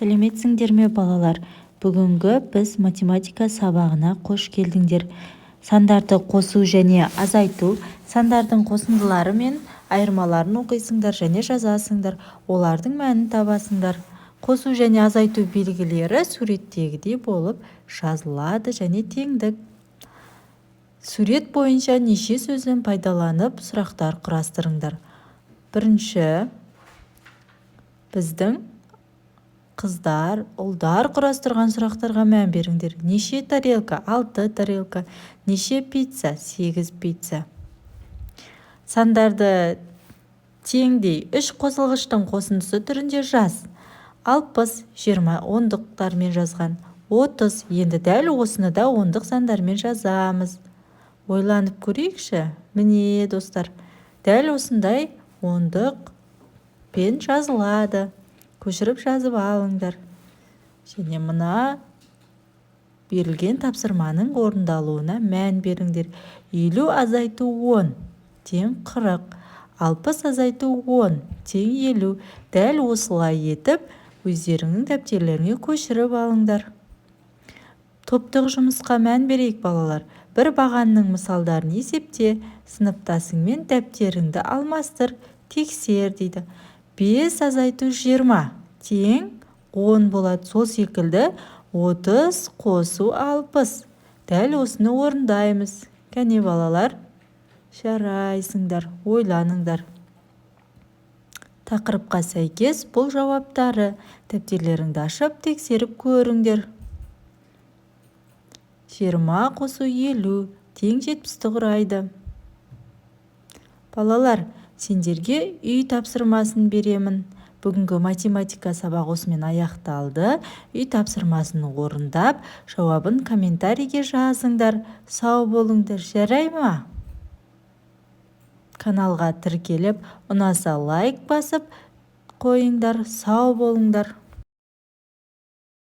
Сәлеметсіңдер ме, балалар! Бүгінгі біз математика сабағына қош келдіңдер. Сандарды қосу және азайту, сандардың қосындылары мен айырмаларын оқисыңдар және жазасыңдар, олардың мәнін табасыңдар. Қосу және азайту белгілері суреттегідей болып жазылады және теңдік. Сурет бойынша неше сөзін пайдаланып, сұрақтар құрастырыңдар. Бірінші, біздің қыздар, ұлдар құрастырған сұрақтарға мән беріңдер. Неше тарелка? Алты тарелка. Неше пицца? Сегіз пицца. Сандарды теңдей үш қосылғыштың қосындысы түрінде жаз. 60, 20 ондықтармен жазған. 30. Енді дәл осыны да ондық сандармен жазамыз. Ойланып көрейікші. Міне, достар, дәл осындай ондықпен жазылады. Көшіріп жазып алыңдар және мына берілген тапсырманың орындалуына мән беріңдер. 50 азайту 10 тең 40, 60 азайту 10 тең 50. Дәл осылай етіп, өздеріңнің дәптерлеріңе көшіріп алыңдар. Топтық жұмысқа мән берейік, балалар. Бір бағанның мысалдарын есепте, сыныптасыңмен дәптеріңді алмастыр, тексер дейді. 5 азайту 20 тең 10 болады. Сол секілді 30 қосу 60. Дәл осыны орындаймыз. Кәне, балалар, жарайсыңдар, ойланыңдар. Тақырыпқа сәйкес бұл жауаптары. Дәптерлеріңді ашып, тексеріп көріңдер. 20 қосу 50 тең 70-ті құрайды. Балалар, сендерге үй тапсырмасын беремін. Бүгінгі математика сабағы осымен аяқталды. Үй тапсырмасын орындап, жауабын комментарийге жазыңдар. Сау болыңдар, жарай ма? Каналға тіркеліп, ұнаса, лайк басып қойыңдар. Сау болыңдар.